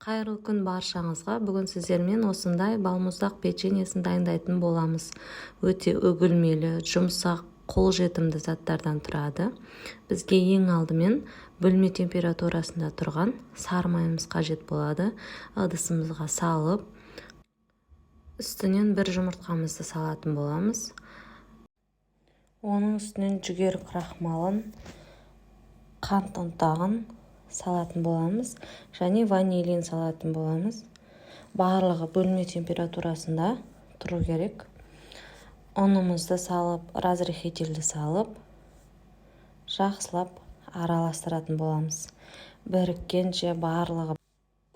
Қайырлы күн баршаңызға! Бүгін сіздермен осындай балмұздақ печеньесін дайындайтын боламыз. Өте үгілмелі, жұмсақ, қолжетімді заттардан тұрады. Бізге ең алдымен бөлме температурасында тұрған сары майымыз қажет болады. Ыдысымызға салып, үстінен бір жұмыртқамызды салатын боламыз. Оның үстінен жүгері крахмалын, қант ұнтағын салатын боламыз және ванилин салатын боламыз. Барлығы бөлме температурасында тұру керек. Ұнымызды салып, разрыхлительді салып, жақсылап араластыратын боламыз. Біріккенше барлығы,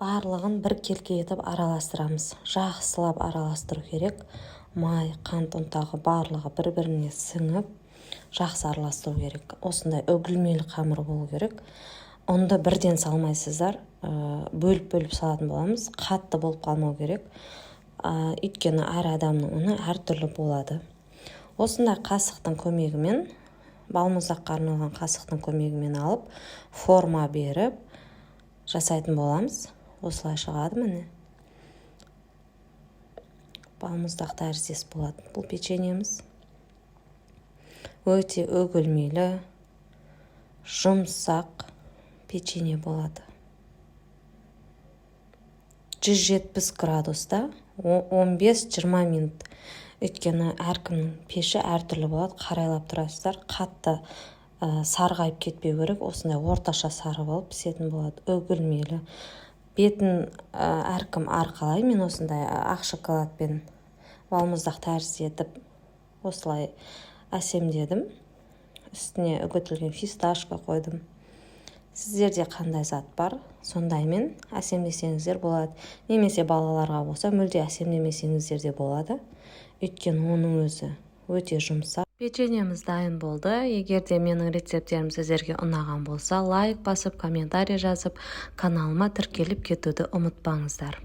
барлығын біркелкі етіп араластырамыз. Жақсылап араластыру керек. Май, қант ұнтағы, барлығы бір біріне сіңіп, жақсы араластыру керек. Осындай үгілмелі қамыр болу керек. Ұнды бірден салмайсыздар, бөліп-бөліп салатын боламыз. Қатты болып қалмау керек, өйткені әр адамның ұны әртүрлі болады. Осындай қасықтың көмегімен, балмұздаққа арналған қасықтың көмегімен алып, форма беріп жасайтын боламыз. Осылай шығады, міне, балмұздақ тәріздес болады. Бұл печеньеміз өте үгілмелі, жұмсақ печенье болады. 170 градуста 15-20 минут, өйткені әркімнің пеші әртүрлі болады. Қарайлап тұрасыздар. Қатты сарғайып кетпеу керек, осындай орташа сары болып пісетін болады. Үгілмелі бетін әркім арқалай. Мен осындай ақ шоколадпен балмұздақ тәрізді етіп, осылай әсемдедім. Үстіне үгітілген фисташка қойдым. Сіздерде қандай зат бар, сондаймен әсемдесеңіздер болады немесе балаларға болса, мүлде әсемдемесеңіздер де болады, өйткені оның өзі өте жұмсақ. Печеньеміз дайын болды. Егер де менің рецепттерім сіздерге ұнаған болса, лайк басып, комментарий жазып, каналыма тіркеліп кетуді ұмытпаңыздар.